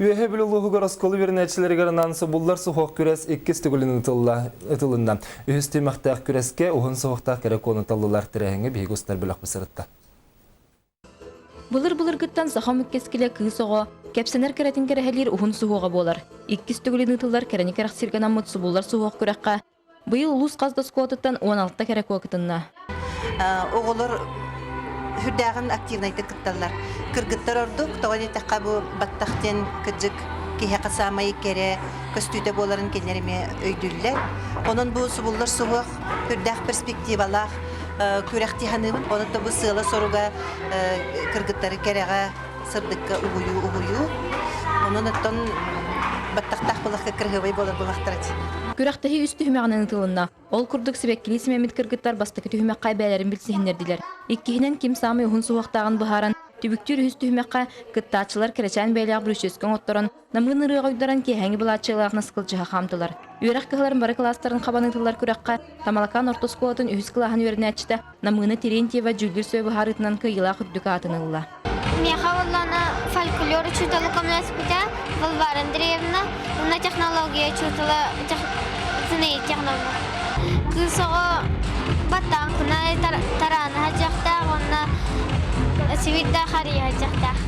Үөһээ Бүлүү улууһугар оскуола үөрэнээччилэригэр анаан субуллар суһуох күрэс иккис төгүлүн ытылынна. Үһүс түһүмэхтээх күрэскэ уһун суһуохтаах кэрэ куону таллылар. Тэрээһиҥҥэ биһиги устар бөлөхпүт сырытта. Былыр-былыргыттан саха омук кэскилэ кыыс оҕо, кэпсэнэр кэрэтин кэрэһэлиир уһун суһуоҕа буолар. Иккис төгүлүн ыытыллар кэрэни кэрэхсииргэ анаммыт субуллар суһуох күрэххэ Быйыл улуус хас да оскуолатыттан 16 кэрэ куо кытынна. Оҕолор сүрдээҕин активнайдык кытталлар. Кыргыттар ордук, тоҕо диэтэххэ бу баттах диэн кырдьык киһиэхэ саамай кэрэ көстүүтэ буоларын кинилэр эмиэ өйдүүллэр. Онон бу субуллар суһуох сүрдээх перспективалаах күрэхтии саныыбын. Онон да бу сыала-соруга кыргыттары кэрэҕэ, сырдыкка угуйуу угуйуу. Онон оттон баттахтаах былахка кырыһыабай буолар былахтара. Күрэхтэһии үс түһүмэҕинэн ыытылынна. Ол курдук сибэккилии симэммит кыргыттар бастакы түһүмэххэ бэйэлэрин билсиһиннэрдилэр. Иккиһинэн ким саамай уһун суһуохтааҕын быһааран, түбүктүүр үһүс түһүмэххэ кыттааччылар кэрэчээн бэйэлээх бүрүчүөскэ оҥотторон, намыын ырыаҕа уйдаран киэһээҥҥи былааччыйалаах наскылдьыһа хаамтылар. Үөрэх кыһаларын бары кылаастарын хабан ыытыллар күрэххэ Тамалакаан орто оскуолатын үһүс кылааһын үөрэнээччитэ Намыына Терентьева дьүүллүүр сүбэ быһаарыытынан кыайыылаах үрдүк аатын ылла. Миэхэ буоллаҕына фольклор учуутала көмөлөспүтэ Варвара Андреевна уонна технология учуутала Зинаида Тихоновна. Кыыс оҕо баттаахпына тараана сылдьыахтаах уонна сибирдээх харыйа сылдьыахтаах.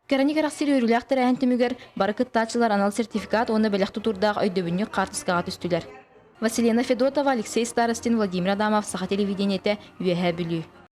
Кэрэни кэрэхсиир үөрүүлээх тэрээһин түмүгэр бары кыттааччылар анал сертификат уонна бэлэх тутуурдаах өйдөбүнньүк хаартыскаҕа түстүлэр. Василена Федотова, Алексей Старостин, Владимир Адамов, Саха телевидениетэ, Үөһээ Бүлүү.